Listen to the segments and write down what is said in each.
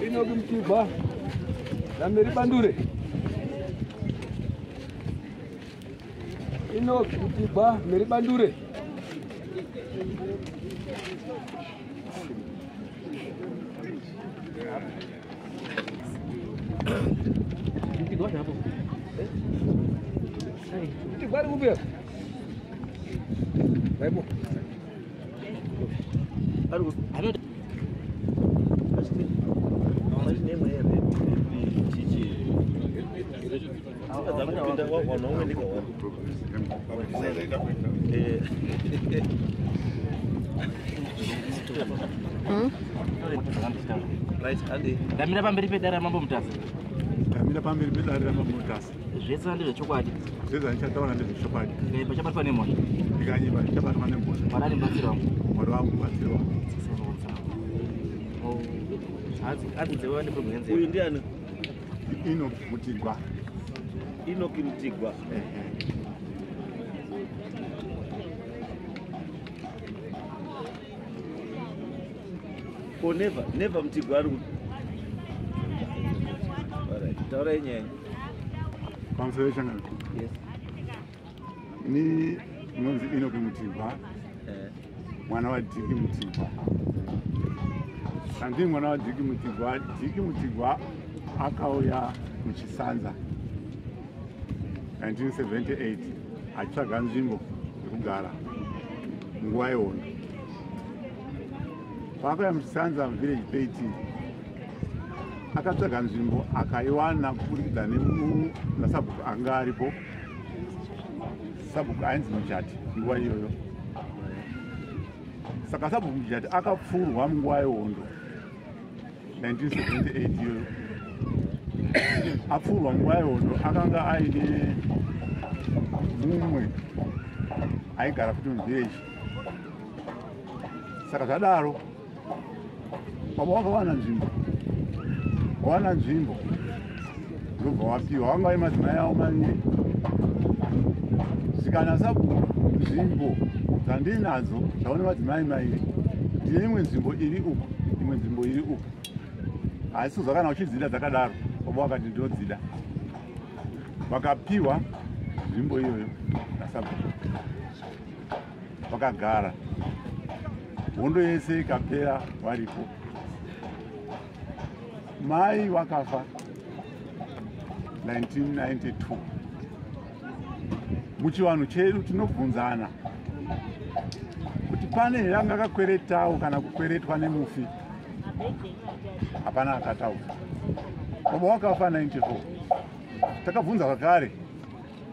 Enoki Mtigwa naMary Bandure. Enoki Mtigwa, Mary Bandure. Mtigwa ari kupi? Vaipo. Ndamira pamberi pedare raMambo Mutasa. Ndamira pamberi pedare raMambo Mutasa. Zvese ndezvechokwadi. Zvese zvandichataura ndezvechokwadi. Ndikaipa chabatwa nemhosva. Ndikanyeba chabatwa nemhosva. Mwari ari mubatsiri wangu. Mwari wangu mubatsiri wangu. Uyu ndiani? Enoch Mutigwa. Enoch Mutigwa. Ko never, never Mutigwa ari kupi? Alright, taurai nyaya. Pamusoro changana. Yes. Ini ndinonzi Enoch Mutigwa. Mwana waDhiki Mutigwa. Handii mwana waDhiki Mutigwa. Dhiki Mutigwa akauya muChisanza 1978 achitsvaga nzvimbo yekugara munguva yehondo. Paakauya muChisanza village 13 akatsvaga nzvimbo akaiwana kuburikidza nasabhuku anga aripo. Sabhuku ainzi Mujati nguva iyoyo. Saka sabhuku Mujati akapfurwa munguva yehondo 1978 iyoyo. Apfurwa munguva yehondo akanga aine mumwe aigara futi muvillage. Saka zvadaro baba wakawana nzvimbo, wawana nzvimbo ndobva wapiwa. Vanga vaine madzimai avo maviri. Zvikana sabhuku, nzvimbo dzandinadzo dzaone madzimai maviri, ndine imwe nzvimbo iri uku, imwe nzvimbo iri uku, asi kuzwa kana uchidzida dzakadaro. Baba vakati ndinodzida, vakapiwa nzvimbo iyoyo nasabhuku, vakagara. Hondo yese ikapera varipo. Mai vakafa 1992. Muchivanhu chedu tinobvunzana kuti pane here anga akakweretawo kana kukweretwa nemufi. Hapana akataura. Baba wakafa 94. Takabvunza zvakare,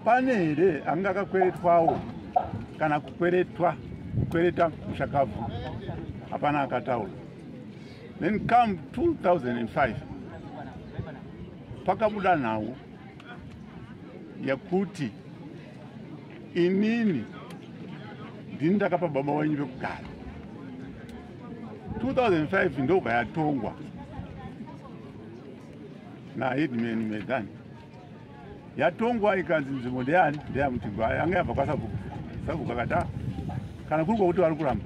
pane here anga akakweretwawo kana kukweretwa kukwereta mushakabvu? Hapana akataura. Then come 2005 pakabuda nhau yekuti inini ndini ndakapa baba wenyu vekugara. 2005 ndobva yatongwa naheadman Medhani. Yatongwa ikanzi nzvimbo ndeyani? NdeyaMutigwa. Yanga yabva kwasabhuku. Sabhuku akati kana kuri kwakuti vari kuramba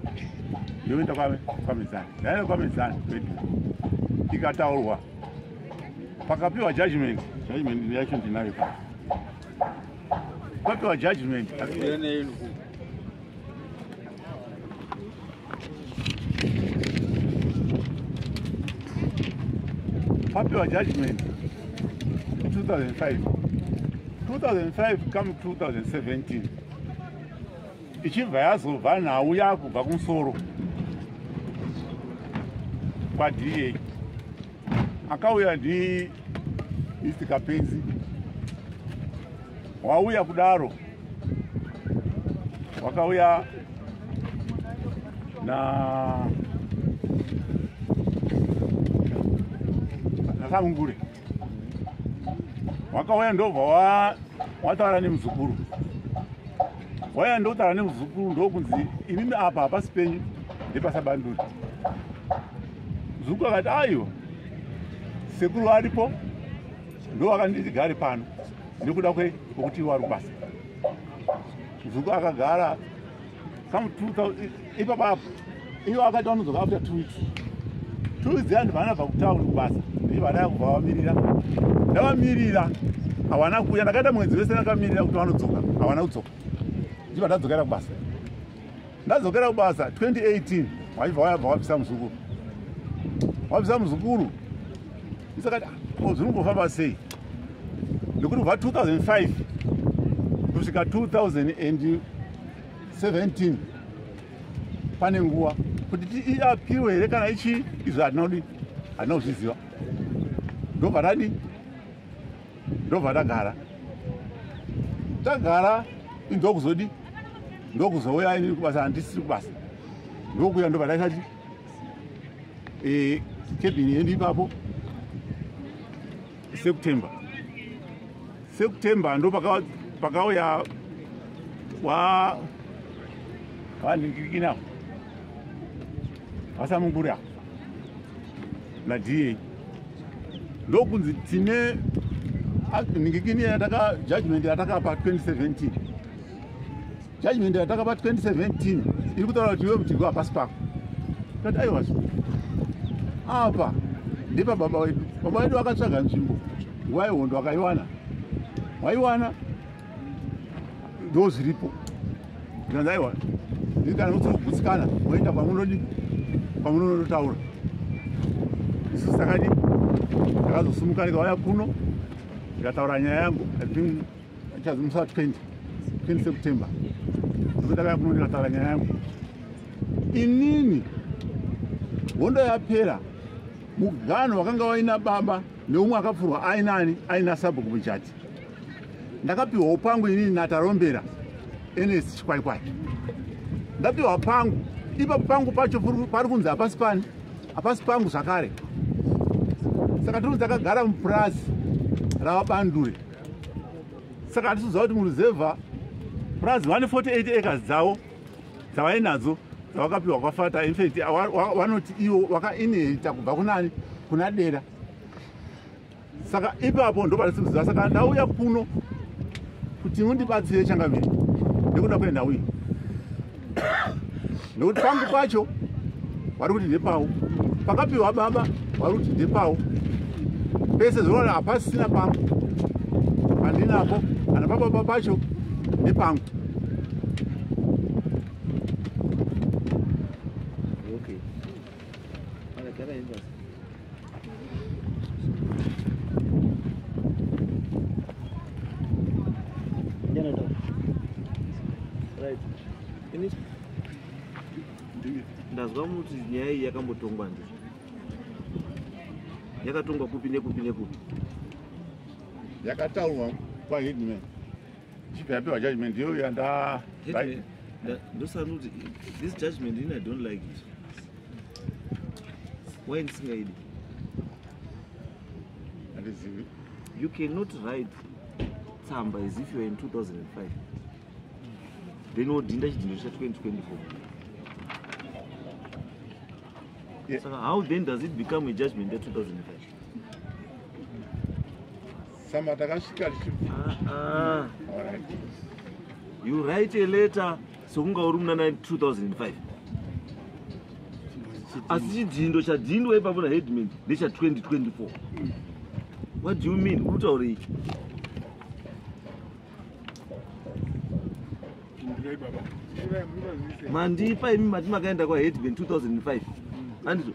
ndoenda kwaMedzani. Ndaenda kwaMedzani kwedu, ikataurwa, pakapiwa judgment. Judgment yacho ndinayo. Papiwa judgment, papiwa judgment 2005. 2005 come 2017 ichibva yazobva nhau yakubva kumusoro kwaDA. Akauya ndi Mr Kapenzi. Wauya kudaro wakauya na naSamungure. Wakauya ndobva wataura nemuzukuru. Wauya ndotaura nemuzukuru, ndokunzi imimi apa hapasi penyu, ndepasabanduri. Muzukuru akati aiwa, sekuru varipo, ndo vakanditi gare pano nekuda kwekuti wari kubasa. Muzukuru akagara come 2000 ipapapo. Iwo akati vanodzoka after 2 weeks. 2 dziya ndibva ndabva kutauni kubasa, ndichibva ndaya kubva vamirira. Ndavamirira hawana kuuya, ndakaita mwedzi wese ndakamirira kuti vanodzoka, hawana kudzoka. Ndichibva ndadzokera kubasa. Ndadzokera kubasa 2018 vachibva vayabva vabvisa muzukuru. Vabvisa muzukuru. Ndisakati ko zvinombofamba sei? Nekuti kubva 2005 kusvika 2017 pane nguva kuti iapiwe here kana ichi, izvo hatina kudi, hatina kuzviziva. Ndobva tadi, ndobva tagara. Tagara indokuzodi, ndokuzouya ini kubasa, handisiri kubasa. Ndokuya ndobva ndaisati kebhini yedu ipapo September. September ndo pakauya wa vanhingirikina vasamungura na DA. Ndokunzi tine nhingikini yataka judgment yatakapa 2017. Judgment yatakapa 2017 iri kutaura kuti iwe Mutigwa hapasi pako. Tati aiwa apa ndepa baba wedu. Baba wedu vakatsvaga nzvimbo nguva yehondo vakaiwana. Waiwana ndo zviripo. Ndikanzi aiwa kana usiri kugutsikana woenda kwamunodi kwamunonotaura. Isusu takadi ndakazosimuka ndikauya kuno ndikataura nyaya yangu. I think ichazi musi wa 20 September. Ndakauya kuno ndikataura nyaya yangu. Inini hondo yapera, mugano wakanga waina baba neumwe akapfurwa ainani aina sabhuku Mujati. Ndakapiwawo pangu inini naTarombera Ernest Chikwaikwai. Ndapiwa pangu ipapo pangu pacho pari kunzi hapasi pani, hapasi pangu zvakare. Saka tiri takagara mupurazi ravaBandure. Saka hatisiziva kuti muruzevha purazi vane 48 acres dzavo dzavainadzo dzavakapiwa kwafata. In fact vanoti ivo vakainherita kubva kunani kuna Dera. Saka ipapo ndo patisimuziva. Saka ndauya kuno kuti mundibatsire changamire nekuda kwenhau iyi, nekuti pangu pacho vari kuti ndepawo, pakapiwa baba vari kuti ndepawo, pese zvinoona hapasisina pangu pandinapo, kana pababa pacho ndepangu. Okay. Right. Ndazwa kuti nyaya iyi yakambotongwa ndizvo. Yakatongwa kupi nekupi nekupi? Yakataurwa kwaheadman. Chibva yapiwa judgment iyoyo yanda Ndosanuti this judgment in I don't like it. Why ndisingaidi? Handizivi. You cannot write tsamba as if you are in 2005. Then wodhinda chidhindo cha 2024. Yeah. So how then does it become a judgment ya 2005? Samba takasvika tichi. All right. You write a letter sokunga uri muna 2005. Asi chidhindo chadhindwa ipapo naheadman ndecha 2024. What do you mean? Uri kutaurei? Mandipa imi mati makaenda kwaheadman 2005. Andizvo?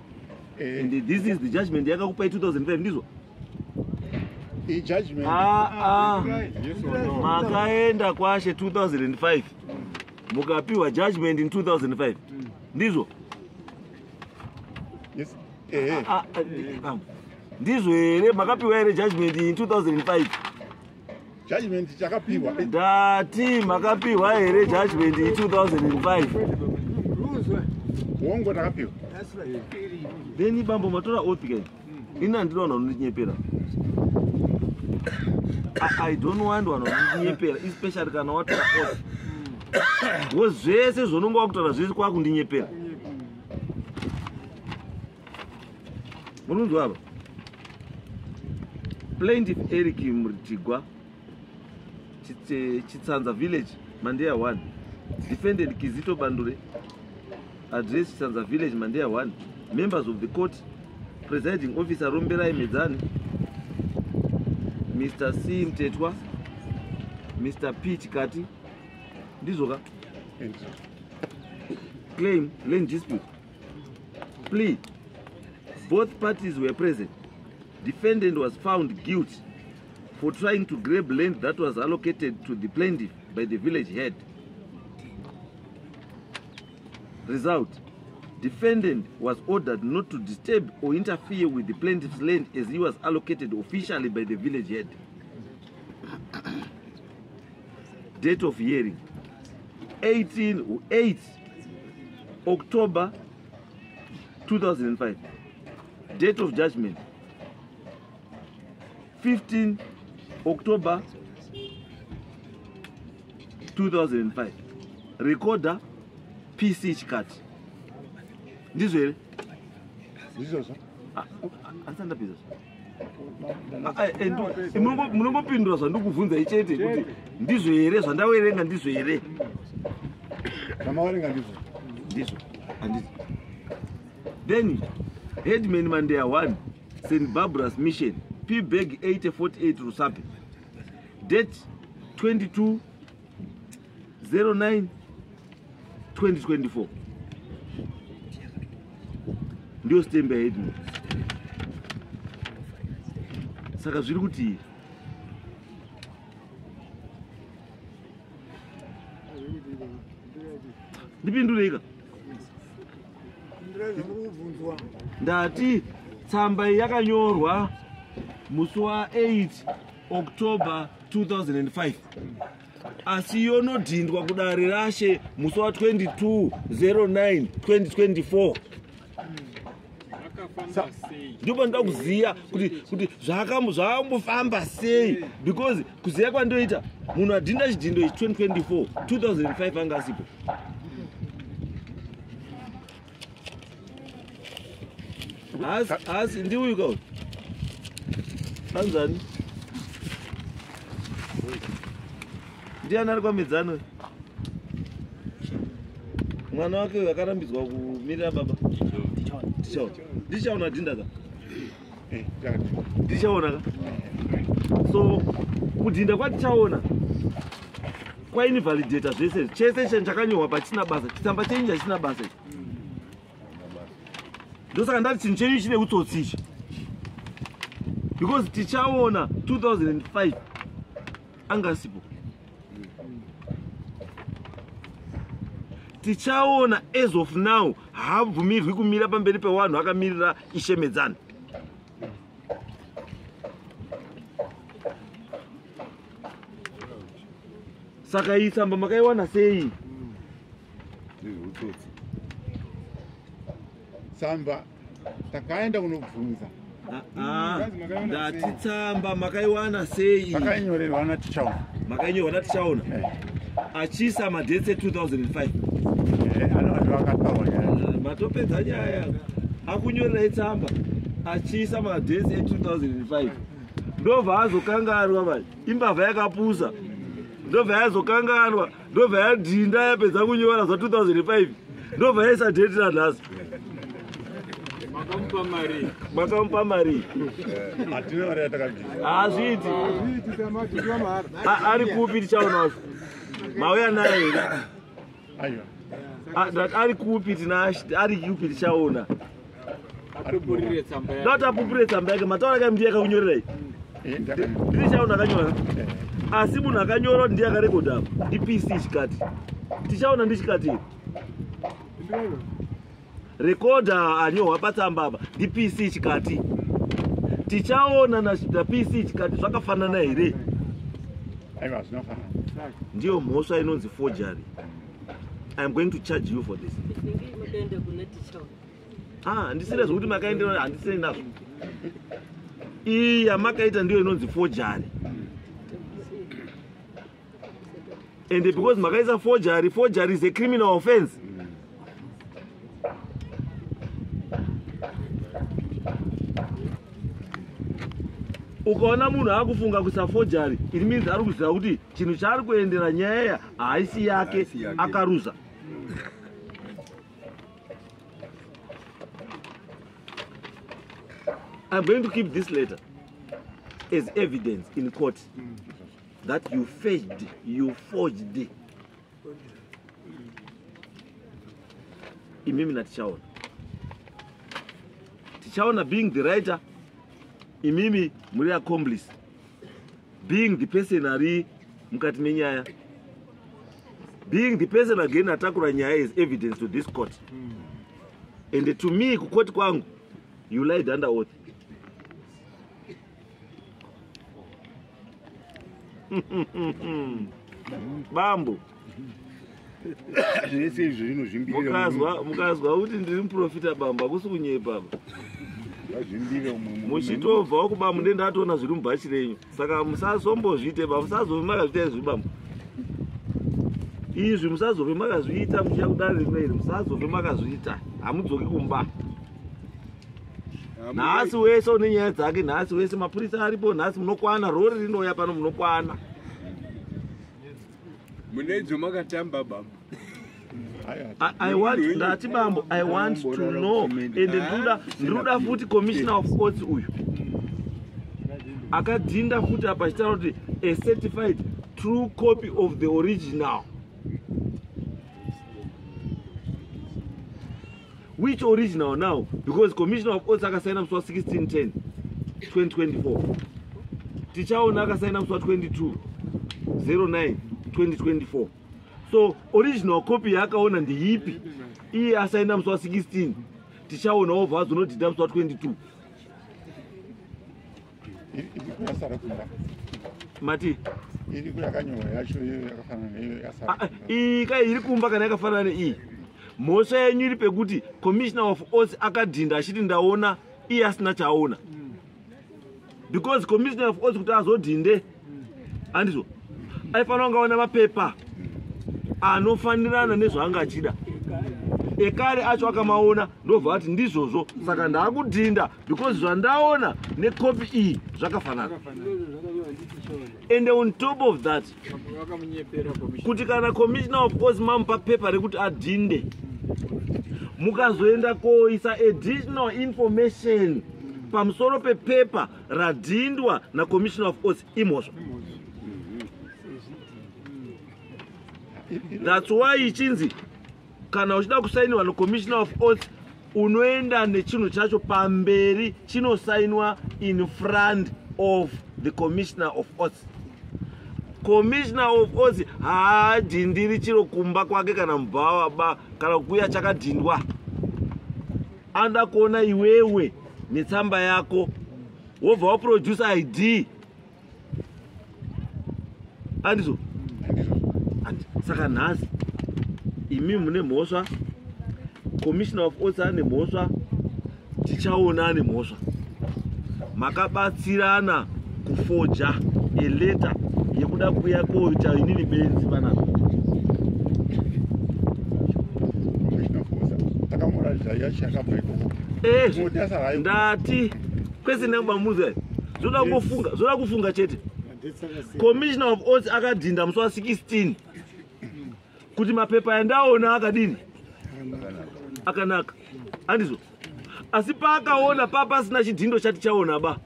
And this is the judgment yakakupai 2005 ndizvo? I judgment. Yes or no? Makaenda kwashe 2005 mukapiwa judgment in 2005 ndizvo? Yes. Ndizvo here? Makapiwa here judgment in 2005? Judgment chakapiwa. Ndati makapiwa here judgment in 2005? Wongo takapiwa. Then bambo matora oath kai. Ini handina vanhu vanondinyepera. I don't want vanhu vanondinyepera, especially kana watora oath. Wo zvese zvaunonga wakutaura zvese kwakundinyepera. Munonzwa apa? Plaintiff Eric Muritigwa, Chitsanza Village, Mandeya 1. Defendant Kizito Bandure, address Chitsanza Village, Mandeya 1. Members of the court, Presiding officer Romberai Medzani, Mr. C Mtetwa, Mr. P Chikati. Ndizvo ka? Claim land dispute. Plea. Both parties were present. Defendant was found guilty for trying to grab land that was allocated to the plaintiff by the village head. Result: defendant was ordered not to disturb or interfere with the plaintiff's land as he was allocated officially by the village head. Date of hearing: 8 October 2005. Date of judgment: 15 October 2005. Recorder PC Chikati. Ndizvo here? Ndizvozvo. Andisandapedza. Munongopindura zvandikubvunzai chete kuti ndizvo here zvandawerenga, ndizvo here? Zvamawerenga ndizvo. Ndizvo. Handiti. Then Headman Mandeya 1, St. Barbara's Mission, P Bag 8048 Rusape. Date 22/09/2024. Ndiyo stembe yaHeadman. Saka zviri kuti ndipindureka. Ndati tsamba iyi yakanyorwa musi wa8 October 2005, asi yonodhindwa kudare rashe musi wa22/09/2024. Ndipo ndoda kuziya kuti zvakambofamba sei, because kuziya kwandoita munhu adhinda chidhindo ichi 2024, 2005 anga asipo. Asi ndiuyu ka uyu anzani ndiani ari kwaMedzano? Mwana wake uyu akarambidzwa kumirira baba. Tichaona. Ndichaona dhinda ka? Ndichaona ka? So kudhinda kwatichaona kwainivalidata zvese chese chinhu chakanyorwa pachisina basa, chitsamba chenyu chachisina basa ichi. Ndosaka ndati chinhu chenyu chine utsotsi ichi, because tichaona 2005 anga asipo. Tichaona as of now haabvumirwi kumira pamberi pevanhu akamirira Ishemedzano. Saka iyi tsamba makaiwana sei? Ndizvo. Tsamba takaenda kunobvunza. Ndati tsamba makaiwana sei? Takainyorerwa naTichaona. Makainyorwa naTichaona achiisa madhetse 2005. Anoti vakataura nyaya. Matopedza nyaya. Akunyorerai tsamba achiisa madhetse e2005. Ndobva azokanganwa manje. Imbavha yakapusa. Ndobva yazokanganwa, ndobva yadhinda yapedza kunyora zva 2005. Ndobva yaisa dheti ranhasi. Makamupa mari. Hatina mari yatakabvisa. Hazviiti. Ari kupi Tichaona wacho? Mauya naye here? Aiwa. Ndati ari kupi ari kupi Tichaona? Ndati apupurire tsamba yake. Mataura kai ndiye akakunyorerai. Ndichaona akanyora. Asi munhu akanyora ndiye akarekodha apa. Ndi PC Chikati. Tichaona ndi Chikati. Rekodha anyorwa patsamba apa ndi PC Chikati. Tichaona na PC Chikati zvakafanana here? Aiwa, zvinofanana. Ndiyo mhosva inonzi forgery. I am going to charge you for this. Handisina zvokuti makaendera, handisina nazvo. Iyi yamakaita ndiyo inonzi forgery. And because makaisa forgery, forgery is a criminal offense. Ukaona munhu akufunga kuisa forgery, it means ari kuziva kuti chinhu chaari kuendera nyaya haisi yake, akaruza. I'm going to keep this letter as evidence in court that you fetched, you forged. Imimi naTichaona. Tichaona being the writer, imimi muri accomplice, being the person ari mukati menyaya, being the person again atakura nyaya is evidence to this court. And to me, kukoti kwangu, you lied under oath. Bambo, Zvese izvo zvinozvimbirira. Mukazwa kuti ndiri muprofita bambo, hakusi kunyepa baba. Zvazvimbire umwe. Muchitobvawo kubambo ndenge ndatoona zviri mubhachi renyu, saka musazombozviite ba, musazofe makazviita izvi bambo. Izvi musazofe makazviita muchiya kudare rino iri, musazofe makazviita, hamudzoki kumba. Nhasi wese une nyaya dzake, nhasi wese mapurisa aripo, nhasi munokwana, rori rinouya pano munokwana. Munedzo makatamba bambo. I want, ndati bambo, I want to know. And ndinoda futi commissioner of courts uyu akadhinda futi apa achitaura kuti a certified true copy of the original. Which original now? Because commissioner of courts akasaina musi wa 1610 2024, Tichaona akasaina musi wa 22 09 2024. So original copy yaakaona ndeipi? Iye asaina musi wa 16, Tichaona wobva azonodhinda musi wa 22. Iri yasara kumba. Mati Iri yakanyorwa yacho iyo yakafanana neiyo yasara. Iyi kai iri kumba kana yakafanana neiyi. Mhosva yenyu iri pekuti commissioner of oaths akadhinda achiti ndaona, iye asina chaaona. Because commissioner of oaths kuti azodhinde, handizvo, aifanira kunge aona mapepa anofanirana nezvaanga achida. Ekare acho akamaona, ndobva ati ndizvozvo, saka ndaakudhinda because zvandaona nekopi iyi zvakafanana. And on top of that, kuti kana commissioner of course mamupa pepa rekuti adhinde, mukazoenda koisa additional information pamusoro pepepa radhindwa nacommissioner of course, imhosva. That's why ichinzi kana uchida kusainiwa nocommissioner of oaths, unoenda nechinhu chacho pamberi, chinosainwa in front of the commissioner of oaths. Commissioner of oaths haadhindiri chiro kumba kwake kana mubhawa ba kana kuya chakadhindwa. Anoda kuona iwewe netsamba yako, wobva waproduce ID. Andizvo? Saka nhasi imi mune mhosva, commissioner of oaths ane mhosva, Tichaona ane mhosva. Makabatsirana kufoja eleta yekuda kuuya koita inini benzi panapa. Commissioner of oaths akamuratidza yacho yakabva ikoko. Ndati kwese ndakubamuzwa, zvoda kufunga, zvoda kufunga chete. Commissioner of oaths akadhinda musi wa 16 kuti mapepa andaona akadini, akanaka, handizvo? Asi paakaona papasina chidhindo chati chaona ba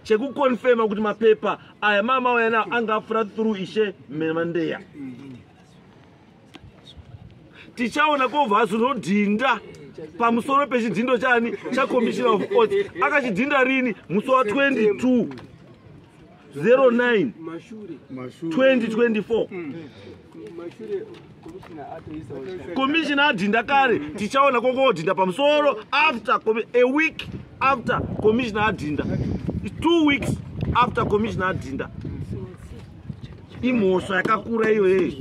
chekukonfema kuti mapepa aya mamauya nawo anga apfuura through Ishe Mandeya. Tichaona kobva azonodhinda pamusoro pechidhindo chani chacommissioner of oaths. Akachidhinda rini? Musi wa 22 09 2024. Commissioner adhinda kare, Tichaona kokodhinda pamusoro after a week after commissioner adhinda, 2 weeks after commissioner adhinda. Imhosva yakakura iyoyo.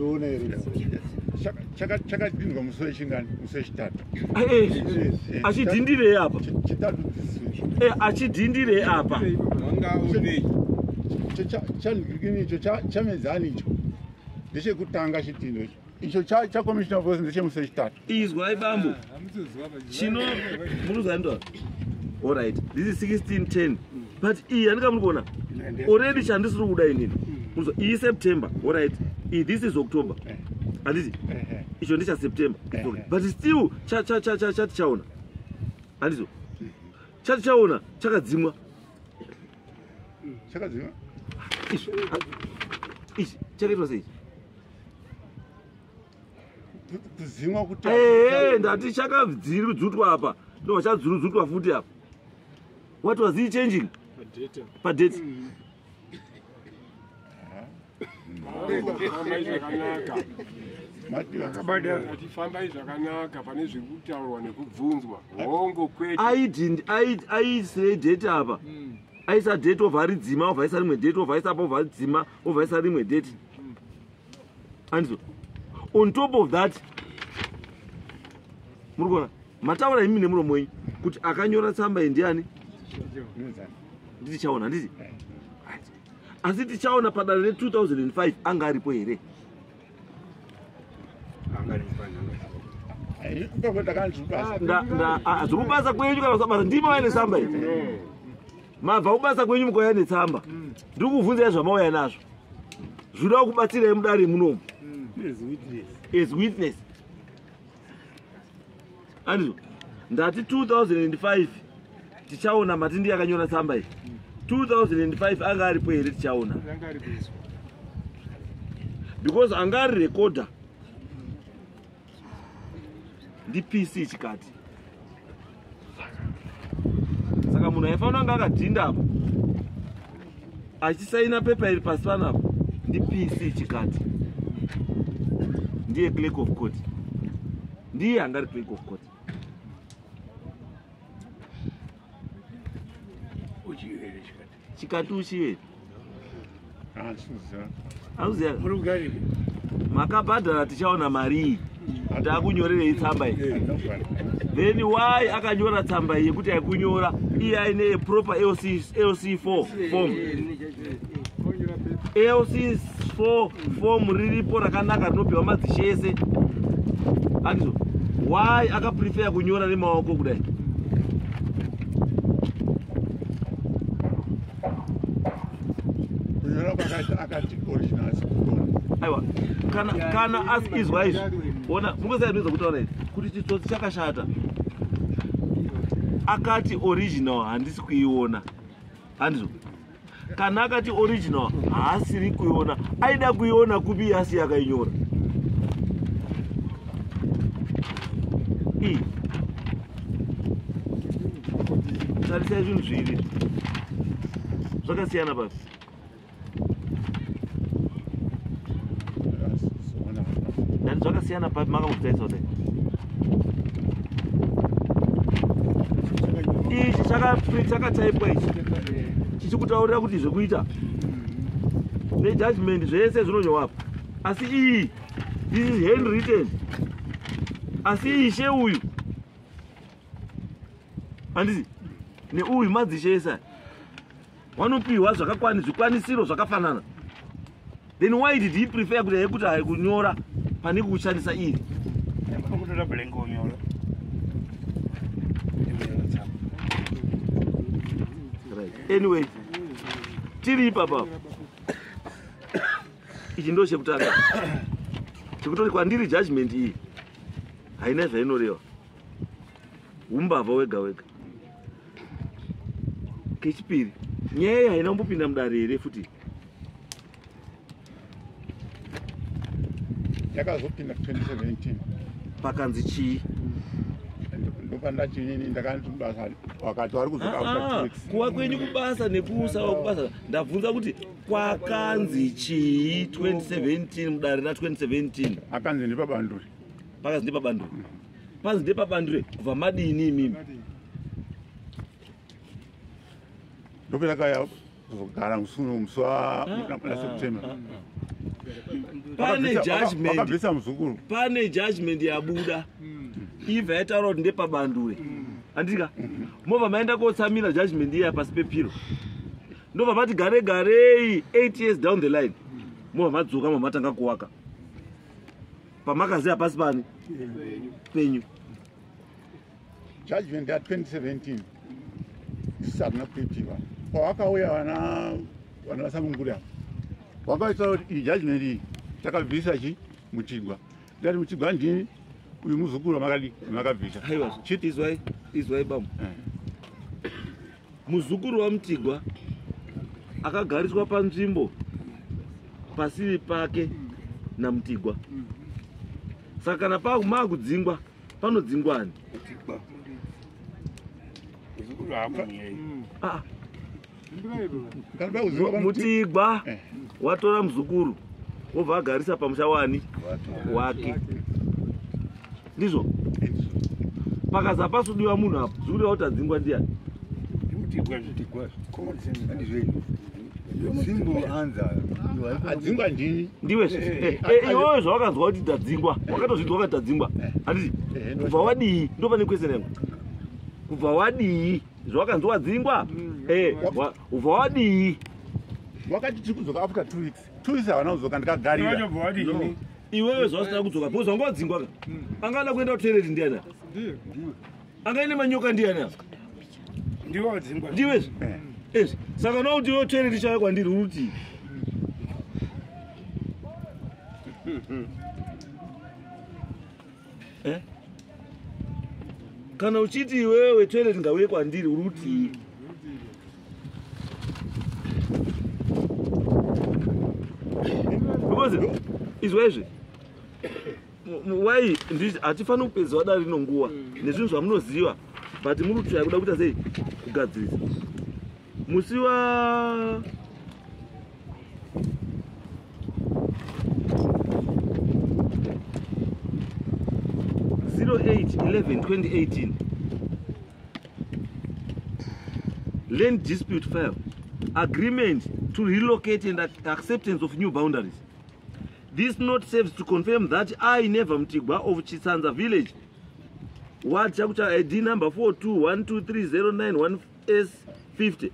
Chakadhindwa musi wechingani? Musi wechitatu. Achidhindirei apa? Chitatu. Achidhindirei apa? Icho chamedzani icho ndechekutanga chidhindo icho. Icho chacommissioner of oaths ndechemusi wechitatu. Izwai bambo, chino murikuzwa? Alright, this is 1610, but iyi handika muri kuona already chandisiri kuda inini. Iyi September, alright, iyi this is October, handiti? Icho ndechaSeptember, but still chatichaona, handizvo? Chatichaona chakadzimwa. Chakadzimwa. Ichi chakaitwa sei? Kudzimwa kuti ndati chakadzurutwa apa. Ndobva chadzurudzutwa futi apa. What was he changing? Padate. Fambai zvakanaka pane zviri kutaurwa nekubvunzwa. Hongo kwete. Aisirei date apa. Aisa date obva aridzima, obva aisa rimwe date, obva aisa apa, obva adzima, obva aisa rimwe date. Andizvo. On top of that, muri kuona mataura imi nemuromo wenyu kuti akanyora tsamba iyi ndiani? Nditichaona, handiti? Asi tichaona padare re2005 anga aripo here? Zvekubasa kwenyu kana kusabasa ndimi mauya netsamba iyi. Mabva kubasa kwenyu mukauya netsamba. Ndiri kuvhunzai zvamauya nazvo. Zvinoda kubatsirai mudare munomu. As witness. Andizvo. Ndati 2005 tichaona mati ndiye akanyora tsamba iyi. 2005 anga aripo here tichaona? Because anga ari recorder ndi PC chikati. Saka munhu aifanira anga akadhinda apo achisaina pepa iri pasi panapo ndi PC chikati. Ndiye clerk of court. Ndiye anga ari clerk of court. Chikati uchiye. Anuziya. Makabhadhara tichaona mari iyi. Ndakunyorerei tsamba iyi. Then why akanyora tsamba iyi yekuti aikunyora iye aine proper LC4 form. LC4 form riripo rakanaka rinopiwa madzishe ese. Andizvo. Why akaprefer kunyora nemaoko kudai? Aiwa, kana asi izwa izvi. Ona, mungosai ndinoza kutaura izvi kuti chitsotsi chakashata. Akati original handisi kuiona. Handizvo. Kana akati original haasiri kuiona. Aida kuiona kupi asi akainyora. I. Tarisai zvinhu zviviri. Zvakasiyana papi. Ndati zvakasiyana papi makambotaisa kudai. Ichi chakataipwa ichi. Chichikutaurira kuti zvekuita. Nejudgment zvese zvinonyorwa apa. Asi iyi this is handwritten. Asi ishe uyu. Handiti? Neuyu madzishe ese. Vanopiwa zvakakwani zvikwanisiro zvakafanana. Then why did he prefer kuti kuti kunyora pane kushandisa iri? Right. Anyway, tiri ipapa. Ichi ndo chekutanga. Chekutori kwandiri judgment iyi haina zvainoreva. Umbavha wega wega. Kechipiri, nyaya iyi haina kumbopinda mudare here futi? Yakazopinda 2017. Pakanzi chii? Ndopandachinini ndakanzi kubasa wakati vari kudzoka after 2 weeks. Kuwa kwenyu kubasa nekusawa kubasa. Ndabvunza kuti kwakanzi chii 2017 mudare ra 2017? Akanzi ndepabandure. Pakanzi ndepabandure. Panzi ndepabandure kubva madini imimi? Ndopetaka kuzogara musi wa September. Pane judgment. Vakabvisa muzukuru. Pane judgment yabuda. Ibva yataura kuti ndepabandure. Andika? Mobva maenda kotsamira judgment iya pasi pepiro. Ndobva mati gare garei 8 years down the line. Mobva madzoka mobva matanga kuwaka. Pamakaziya pasi pani? Penyu. Judgment ya 2017 isati kuitiwa. Pawakauya vana vaSamunguri apa. Wakaita kuti iyi judgment iyi takabvisa chi Muchigwa. Ndati Muchigwa ndini uyu muzukuru wamakadi makabvisa. Aiwa, izwai bambo. Muzukuru waMutigwa akagariswa panzvimbo pasiri pake naMutigwa. Saka kana maakudzingwa panodzingwa ani? Mutigwa watora muzukuru wobva agarisa pamusha wani wake. Ndizvo pakaza pasudiwa munhu apo zvikureva kuti adzingwa ndiani? Adzingwa ndini. Ndiwe iwewe zvawakanzwa kuti tadzingwa, wakatozvinzwa kuti tadzingwa, handiti? Kubva wadii? Ndo pane question yangu. Kubva wadii? Zvawakanzwa wadzingwa? Ubva wadii? Wakati tiri kudzoka after 2 weeks. 2 weeks havana kudzoka, ndikagarira. Iwewe zvawasina kudzoka because wanga wadzingwa ka. Angada kuenda kutoilet ndiani? Angaine manyoka ndiani? Ndiwe wadzingwa. Ndiwe. Ezvi. Saka now kuti iwe toilet chauya kwandiri uri kuti Kana uchiti iwewe toilet ngauye kwandiri uri kuti because izwa izvi why hatifaniri kupedzwa dare rino nguva nezvinhu zvamunoziva, but muri kutsvaya kuda kuita sei kugadzirisa. Musi wa 08/11/2018 land dispute file, agreement to relocate and acceptance of new boundaries. This note serves to confirm that I, Never Mtigwa of Chisanza village, Ward Chakucha ID number 4212309S50,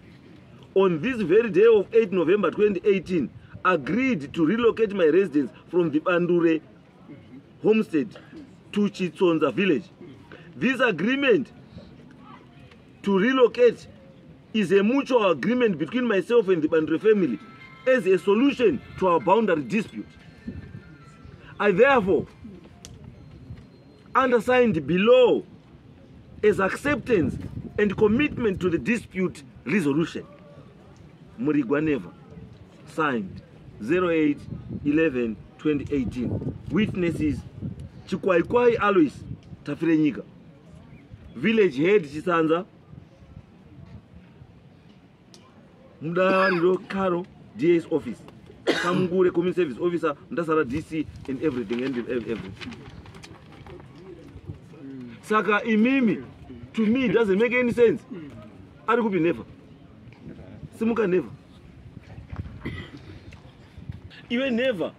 on this very day of 8 November 2018, agreed to relocate my residence from the Bandure homestead to Chitsonza village. This agreement to relocate is a mutual agreement between myself and the Bandure family as a solution to our boundary dispute. I therefore undersigned below as acceptance and commitment to the dispute resolution. Murigwa Never, signed 08/11/2018. Witnesses Chikwaikwai Alois Tafirenyika, village head Chisanza, Mudariro Karo DA's office, Kamungure community service officer, Ndasara DC, and everything and everything. Saka imimi, to me it doesn't make any sense. Ari kupi Never? Simuka Never. Iwe Never.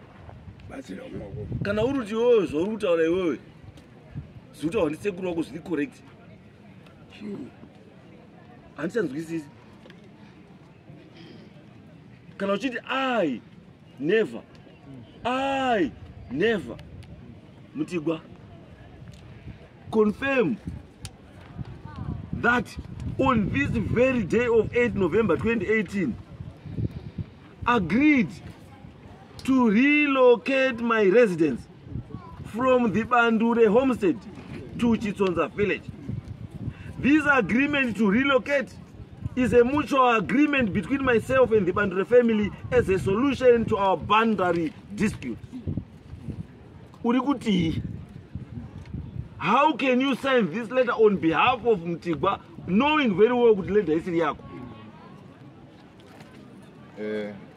Kana uri kuti iwewe zvauri kutaura iwewe, zviri kutaurwa ndisekuru wako zviri correct. Handichanzwisisi. Kana uchiti I never, I never, Mutigwa, confirm that on this very day of 8 November 2018, agreed to relocate my residence from the Bandure homestead to Chitsonza village. This agreement to relocate is a mutual agreement between myself and the Bandure family as a solution to our boundary dispute. Urikuti, how can you sign this letter on behalf of Mtigwa, knowing very well kuti letter isiri yako?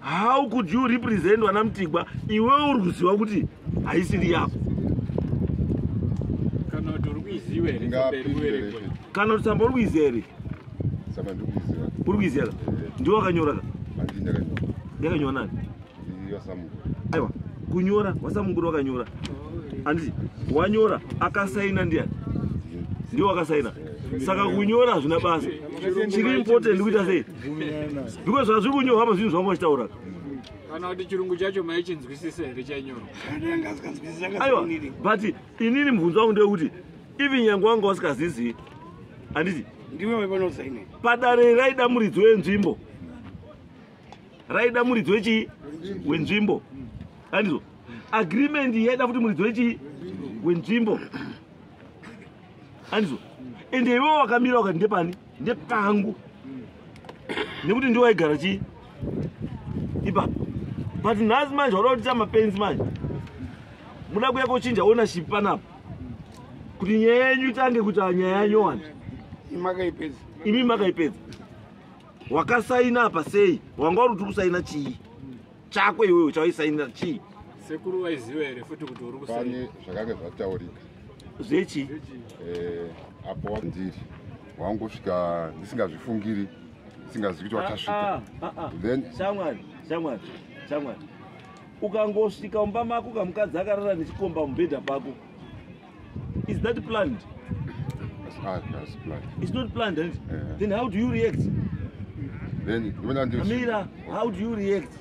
How could you represent wana Mtigwa iwe uri kuziva kuti haisiri yako? Kana kuti uri kuiziva here tsamba iri kuverengwa? Kana kuti tsamba uri kuiziva here? Uri kuiziva ka? Ndiwe wakanyora ka? Yakanyora nani? Aiwa, kunyora waSamunguru wakanyora. Handiti wanyora akasaina ndiani? Ndiwe wakasaina. Saka kunyora hazvina basa. Chiri important kuita sei? Because zvazviri kunyorwa apa zvinhu zvavanga vachitaura. Kana kuti chirungu chacho maichinzwisisa here chanyorwa? Aiwa, but inini mubvunzo wangu ndewekuti even nyange wanga wasikazizivi, handiti Ndiwe wepanosaina. Padare raida muridzi wenzvimbo. Raida muridzi wechii? Wenzvimbo. Handizvo? Agreement yaida futi muridzi wechii? Wenzvimbo. Handizvo? Ende iwewe wakamira wakati ndepani? Ndepangu. Nekuti ndiwo aigara chii ipapo. But nhasi manje wada kutiita mapenzi manje. Muda kuya kochinja ownership panapa. Kuti nyaya yenyu itange kuti nyaya yanyowani. Makaipedza. Imi makaipedza. Wakasaina apa sei? Wanga uri kuti kusaina chii? Chako iwewe chawaisainira chii? Sekuru vaiziva here futi kuti uri kusaina? Pane zvakanga zvataurika. Zvechi? Apo ndiri wangosvika ndisingazvifungiri, ndisingazivi kuti watasvika. Then Shamwari, shamwari, shamwari. Ukangosvika mumba mako kamukadzi akarara nechikomba mubhedha pako. Is that planned? That's planned. It's not planned, and Yeah. Then how do you react? Then ndinoona ndi Amira, how do you react?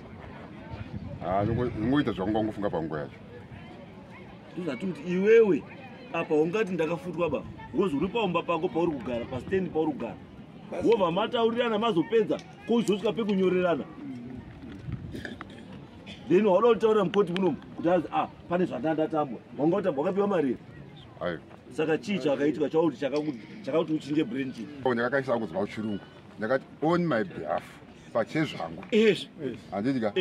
Ndingoita zvakungangofunga panguva yacho. Ndozvati kuti iwewe apa ungati ndakafutwa ba because uri paumba pako pauri kugara, pastendi pauri kugara. Wobva mataurirana mazopedza koizosvika pekunyorerana. Then wauda kutaurira mukoti munomu kuti azi pane zvandandatambwa. Wanga utambwa wakapiwa mari here? Aiwa. Saka chii chakaitika chauti chakakuti uchinje brain chii? Ndakakaisa kuzwa kuchirungu. Ndakati on my behalf pachezvangu. Yes. Handiti ka?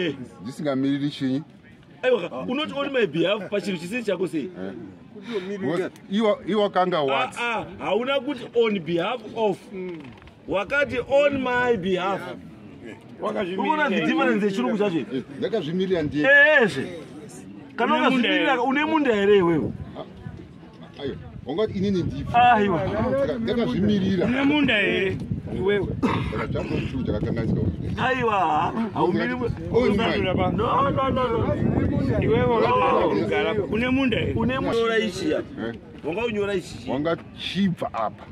Ndisingamiriri chinyi. Aiwa, unoti on my behalf pachinhu chisiri chako sei? Iwa kanga what? Hauna kuti on behalf of. Wakati on my behalf. Unoona the difference yechirungu chacho ichi? Ndakazvimirira ndiye. Ezve. Kana wakazvimirira une munda here iwewe? Aiwa, wangati inini ndipo. Aiwa. Ndakazvimirira. Une munda here iwewe? Saka changu chirungu chakakanganisika. Aiwa, haumiri. On my. No, no, no, no. Iwewe wakagara une munda here? Une munda ichi ya. Wanga unyora ichi. Wanga chibva apa.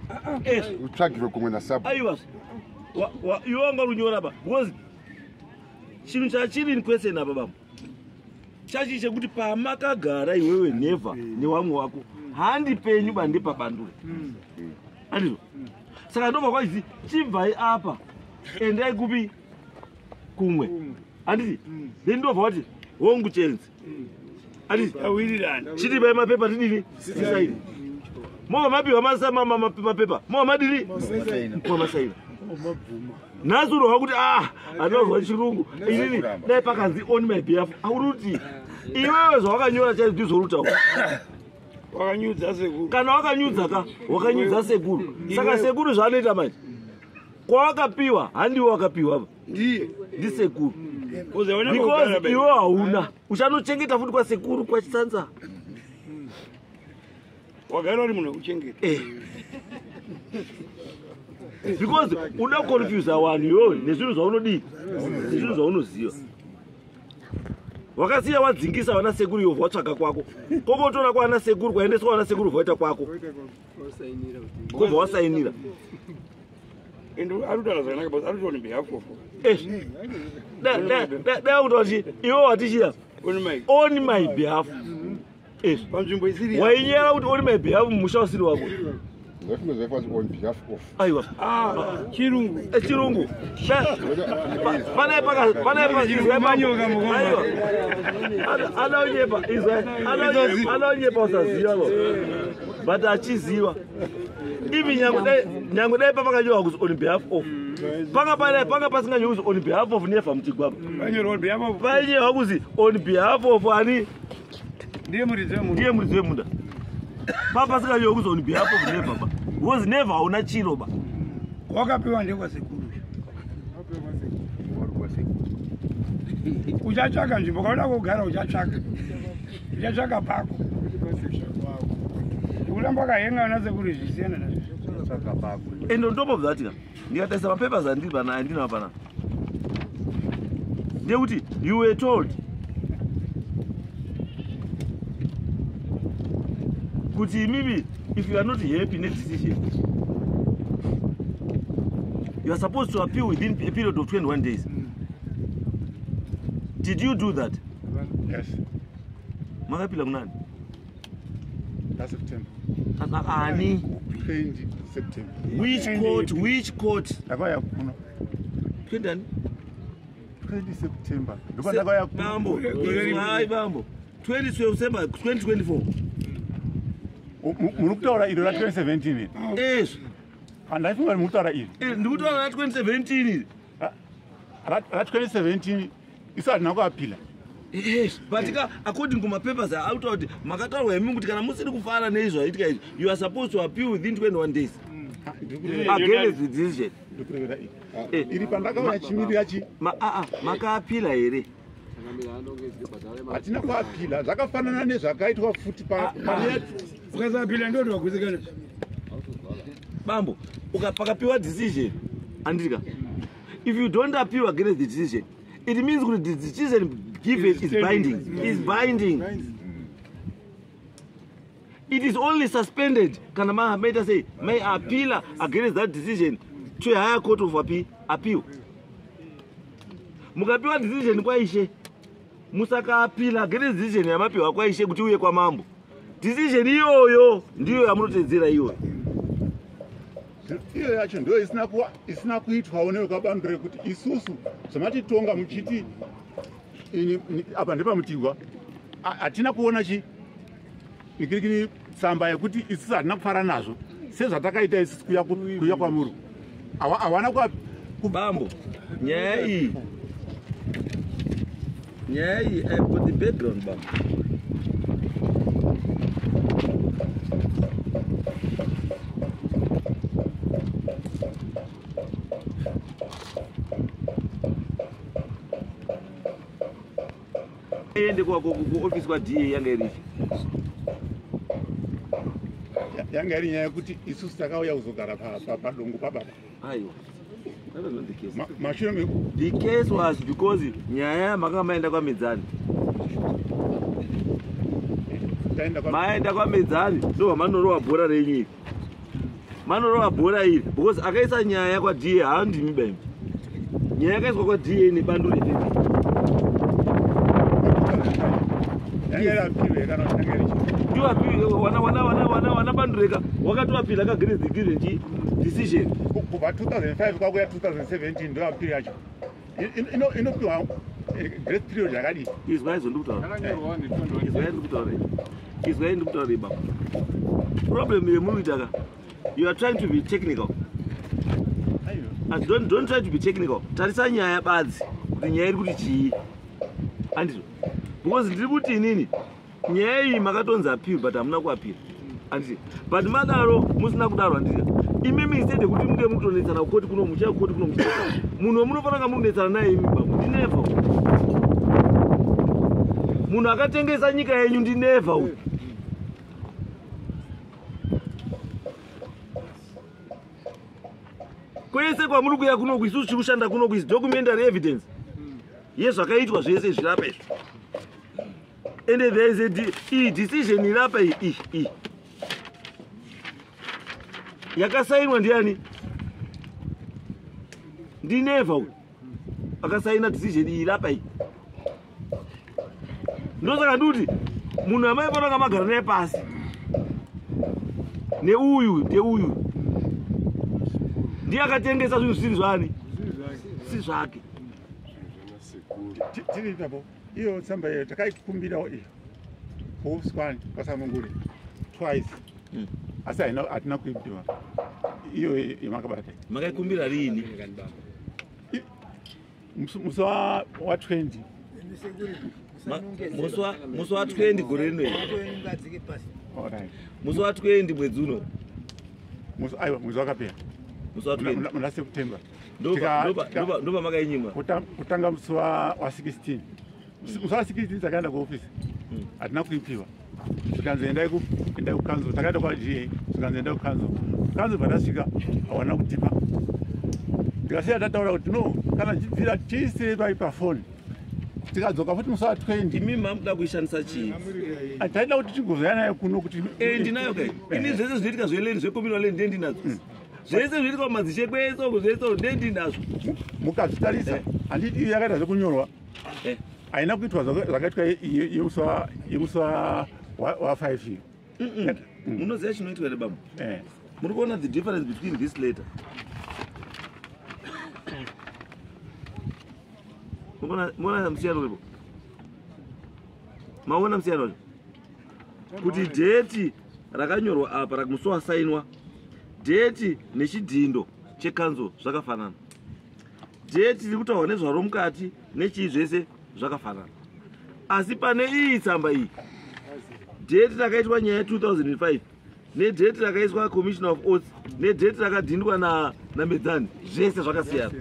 Utsvagirwe kumwe nasabu. Aiwa. Iwe wanga unyora pa because chinhu chachiri in question apa baba. Chachi chekuti pamakagara iwewe never newamwe wako. Handi penyu ba ndepabandure. Andizvo. Saka ndobva kwazi chibvai apa. Endai kupi kumwe. Anditi? Then ndobva wati hongu chenzi. Anditi? Awirirana. Chitipai mapepa tidini? Tisaini. Mova mapiwa mapepa. Mova madini? Mova masaina. Nhasi unohwa kuti andinozwa chirungu. Inini dai pakanzi on my behalf. Auruti. Iwewe zvawakanyora chaizvo ndizvo urutaura. Wakanyudza sekuru. Kana wakanyudza ka, wakanyudza sekuru. Saka sekuru zvaanoita manje. Kwawakapiwa, handiwe wakapiwa apa. Ndiye. Ndisekuru. Because iwe hauna. Uchanochengeta futi kwasekuru kwachitsanza. Wagara uri munhu wekuchengeta. Because uda confuse vanhu iwewe nezvinhu zvaunodii? Nezvinhu zvaunoziva. Wakasiya wadzingisa vana sekuru iwe watsvaka kwako. Kokotora kwana sekuru kwaendeswa vana sekuru vaita kwako. Kobva wasainira. And arikutaura zvakanaka because arikuti on behalf of. Dai kuti iwe watichira on my behalf. Panzvimbo isiri yako. Wainyera kuti on my behalf musha usiri wako. Ndafunga zvaifanzi on behalf of. Aiwa. Chirungu. Chirungu. Pane izwe Manyoka mukoma. Aiwa. Anaonyepa izwe. Anaonyepa usaziva bo. But achiziva. Ivi nyange dai papakanyorwa kuti on behalf of. Panga pasinganyorwi kuti on behalf of Never Mutigwapa. Panyorwa on behalf of. Painyorwa kuti on behalf of ani? Ndiye muridzi wemunda. Ndiye muridzi wemunda. Papasinganyorwi kuti on behalf of Never ba. Because Never hauna chiro ba. Wakapiwa ndekwasekuru. Uchatsvaka nzvimbo kauda kugara uchatsvaka. Uchatsvaka pako. Ndikuramba wakahenga vana sekuru zvisiyana nazvo. And on top of that, ndikatarisa mapapers andiri pana andinawo pana. Ndekuti you were told kuti imimi if you are not happy ne decision you are supposed to appeal within a period of 21 days. Did you do that? Yes. Makapila kunani? That's September. Ani? 20 September. Which court? Which court? Ndakauya kuno. 20 ani? 20 September. Ndipo ndakauya kuno. Bambo. Hai bambo. 20 September 2024. Muri kutaura iro ra 2017 iri? Yes. Handaifunga muri kutaura iri. Ndikutaura ra 2017 iri. Ra 2017 isu hatina kuapila. Yes, but ka according kumapapers autaura kuti makataurwa imi kuti kana musiri kufara neizvo zvaitika izvi, you are supposed to appeal within 21 days against the decision. Ndikurevera iyi iri pandakauya chimirira chi. Aa, makaapila here? Hatina kuapila, zvakafanana nezvakaitwa futi pane. Ukasapila ndo ndwagutsikana. Bambo, pakapiwa decision, andika, if you don't appeal against the decision, it means kuti the decision given is binding, is binding. It is only suspended kana maita sei, may appeal against that decision to a higher court of appeal. Mukapiwa decision kwaishe, musakaapila against decision yamapiwa kwaishe kuti uye kwamambo, decision iyoyo ndiyo yamunotedzera iyoyo. Iyo yacho ndo isina kuitwawo nevekabandure kuti isusu zvamatitonga muchiti apa ndepamutigwa, hatina kuona chi nikirikini tsamba yekuti isusu hatina kufara nazvo sezvatakaita isusu kuya kwamuri. Hawana Bambo, nyaya iyi, nyaya iyi, I've got the background, bambo. Ende kuofisi kwaDA yanga iripi? Yanga iri nyaya yekuti isusu takauya kuzogara padongo pababa. Aiwa, that was not the case. Mashure meku The case was because nyaya makanga maenda kwamedzani. Taenda Maenda kwamedzani, ndobva manorova bhora renyu iri, manorova bhora iri because akaisa nyaya kwaDA haandimi baimi. Nyaya yakaiswa kwaDA nebandu refemi. Yanga iri appeal kana kuti yanga iri chii? Ndiwo appeal, wana bandureka wakatoapila against the given chi decision. Kubva 2005 kwakuya 2017 ndo appeal yacho inopiwa grace period yakadii? Izwai zvondikutaura. Yakanyorwa ne21. Izwai ndikutaura, izwai ndikutaura, baba. Problem yemuri kuita ka, you are trying to be technical. Aiwa. And don't try to be technical. Tarisa nyaya badzi kuti nyaya iri kuti chii, andizvo? Because ndiri kuti inini nyaya iyi makatonzi appeal, but hamuna kuappeal, anditi? But madaro musina kudaro, anditi? Imimi instead yekuti munge mukutonetsana kukoti kuno, muchiya kukoti kuno, muchiya munhu wamunofanira kunga mukunetsana naye imi, bambo, ndinevha. Munhu akatengesa nyika yenyu ndinevha uyu. Kwese kwamuri kuya kunoku, isusu tiri kushanda kunoku is documentary evidence yezvakaitwa zvese zvirapa izvo. And there is a iyi decision irapa iyi, iyi iyi yakasainwa ndiani? Ndinevha uyu akasaina decision iyi irapa iyi. Ndosaka ndikuti munhu amaifanira kunga magara naye pasi neuyu, ndeuyu ndiye akatengesa zvinhu zvisiri zvani, si zvake. Tiri ipapo, iyo tsamba iyo takaikumbirawo iyo kuofisi kwani kwasamunguri twice, asi hatina kuipiwa iyo yemakabata. Makaikumbira riini? Musi wa 20. Musi wa 20 gore rino iri? Alright. Musi wa 20 mwedzi uno? Musi, aiwa, mwedzi wakapera. Musi wa 20. Muna September. Ndopa makainyimwa. Kutanga musi wa 16, musi wa 16 takaenda kuofisi, hatina kuipiwa. Zvikanzi endai kukanzo. Takaenda kwaGA, zvikanzi endai kukanzo. Kanzo patasvika hawana kutipa. Ndikasiya tataura kuti no, kana chibvira tiisire pai pafoni. Tikadzoka futi musi wa 20. Imi mamuda kuishandisa chii? Taida kuti tigozoya nayo kuno kuti Eh, ndinayo kai ini. Zvese zvinoitika zveland, zvecommunal land, ndiye ndinadzo. Zvese zvinoitika mumadzishe kwese uko, zvese uko, ndiye ndinazvo. Mukazvitarisa, handiti iyo yakaita zvekunyorwa? Haina kuitwa zvakaitwa yemusi wa 5 iyo. Munoziva chinoitwa here, baba? Eh. Muri kuona the difference between this letter? Muona musiyano uripo? Maona musiyano wacho kuti date rakanyorwa apa, musi wasainwa, date nechidhindo chekanzo zvakafanana. Dheti riri kutaurwa nezvaro mukati nechii zvese zvakafanana. Asi pane iyi tsamba iyi, dheti rakaitwa nyaya 2005 nedheti rakaiswa Commissioner of Oaths nedheti rakadhindwa naMedzani zvese zvakasiyana.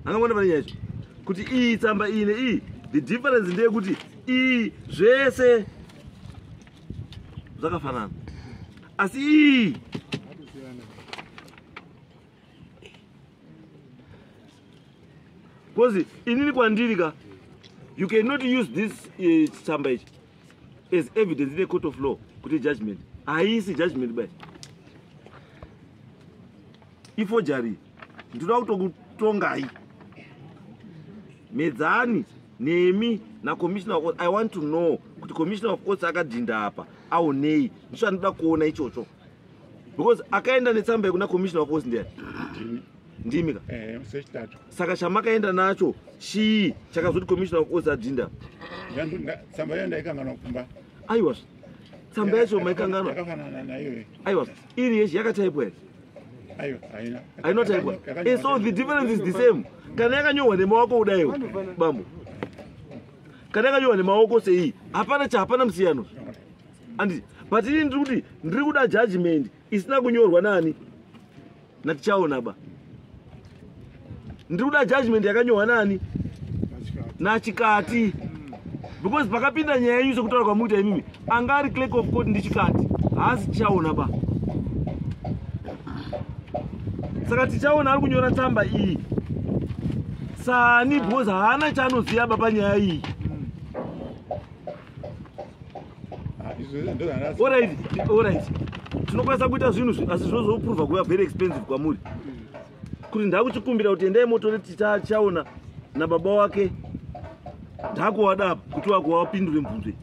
Angamona pane nyaya yacho kuti iyi tsamba iyi neiyi, the difference ndeyekuti iyi zvese zvakafanana, asi iyi because inini kwandiri ka, you cannot use this tsamba ichi as evidence in a court of law kuti judgment. Haisi judgment bai, iforgery. Ndinoda kutokutongai Medzani nemi nacommissioner of oaths. I want to know kuti Commissioner of Oaths akadhinda apa aonei. Ndicho andinoda kuona ichocho, because akaenda netsamba yekuna Commissioner of Oaths ndiyani? Ndimi ka? Sechitatu. Saka chamakaenda nacho chii chakazoti Commissioner of Oaths adhinda? Tsamba iyo ndaikanganwa kumba. Aiwa, tsamba yacho maikanganwa? Yakafanana naiyoyo. Aiwa, iri yechi yakataipwa here? Aiwa, haina. Hainotaipwa. So the difference is the same. Kana yakanyorwa nemaoko kudaiwo, bambo, kana yakanyorwa nemaoko sei, hapana chahapana musiyano, anditi? But ini ndiri kuti ndiri kuda judgment isina kunyorwa nani, naTichaona ba. Ndiri kuda judgment yakanyorwa nani, naChikati, because pakapinda nyaya yenyu, sekutaura kwamuita imimi, anga ari clerk of court ndiChikati, haasi Tichaona ba. Saka Tichaona ari kunyora tsamba iyi sani? Because haana chaanoziva ba panyaya iyi. Alright, tinokwanisa kuita zvinhu asi zvinozoprova kuva very expensive kwamuri, kuti ndakuchikumbira kuti endai motore Tichaona nababa wake, ndakuwada kuti wako wapindure mubvunzo iyi.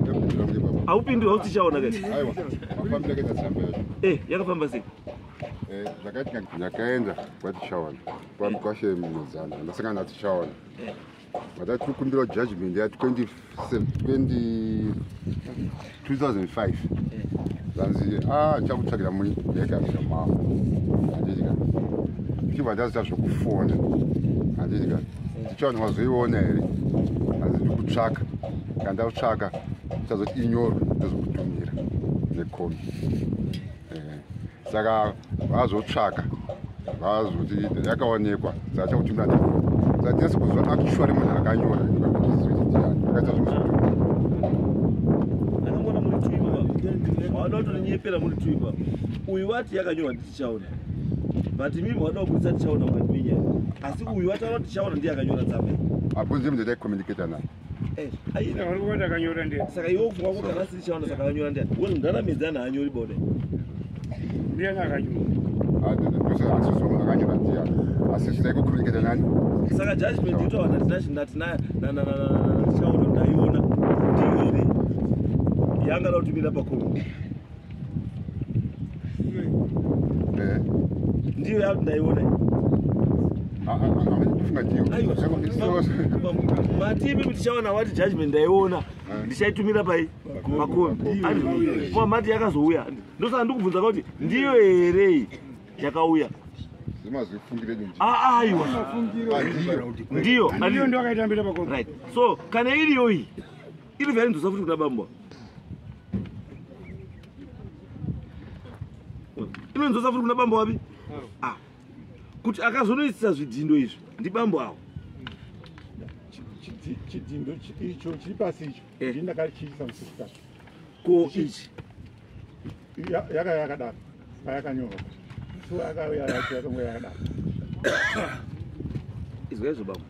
Ndapindura mune baba. Haupinduri, hausi Tichaona kai? Aiwa, mafambiro akaita tsamba yacho. Yakafamba sei? Zvakaitika, ndakaenda kwaTichaona, kwashe Medzana, ndasangana naTichaona. Matati tikumbira judgment ya 20 2005. Zanzi a ndichakutsvakira muyakamira mavo, handitika? Tichibva ndazoita zvokufona, handitika? Tichaona, wazoiona here? Hanzi ndikutsvaka, kana ndakutsvaka ndichazoti inyorwe, ndozokutumira nekombi. Saka vazotsvaka, vazoti yakaonekwa, saka chakutumira nekombi. Saka tinase kuziva actually munhu akanyora, akaita zvekuzotumira. Ndakangona muri two ipapa, wada kutonyepera muri two ipapa. Uyu wati yakanyorwa ndiTichaona, but mimi wada kubudisa Tichaona mukati menyaya, asi uyu wataura kuti Tichaona ndiye akanyora tsamba iyi. Apo ndiye munhu taicommunicata naye. Vari kuvati akanyora ndiye. Saka iwe kufunga kwako, kana asiri Tichaona, saka akanyora ndiani? Because ndanamedzana haanyori bode. Ndiye akanyora. Asiziva munhu akanyora ndiyani, asi taicommunicata nani. Saka judgment itowa natichaona, ndaiona, ndiyo here yangada kutumira pakombi? Ndiyo yakuti ndaiona? Ndifunga ndiyo. Aiwa, mati imi Tichaona wati judgment ndaiona, ndichaitumira pai pakombi. Kwa mati yakazouya, ndosaka ndikubvunza kuti ndiyo here yakauya? Zimazvifungire. Aiwa, ndiyo. Ndiyo, ndo akaitambira pakombi. Right, so kana iriyo iyi, iri vyainzosa futi kuna bambo, inonzosa futi kuna bambo wapi? Ah, kuti akazonoisisa zvidhindo izvi ndibambo avo. Chidhindo icho chiri pasi icho, ndini ndakachiisa musisitatu. Ko ichi? Yaka yakadaro payakanyorwa, so akauya yacho yakanga yakadaro. Izwa izvo bambo,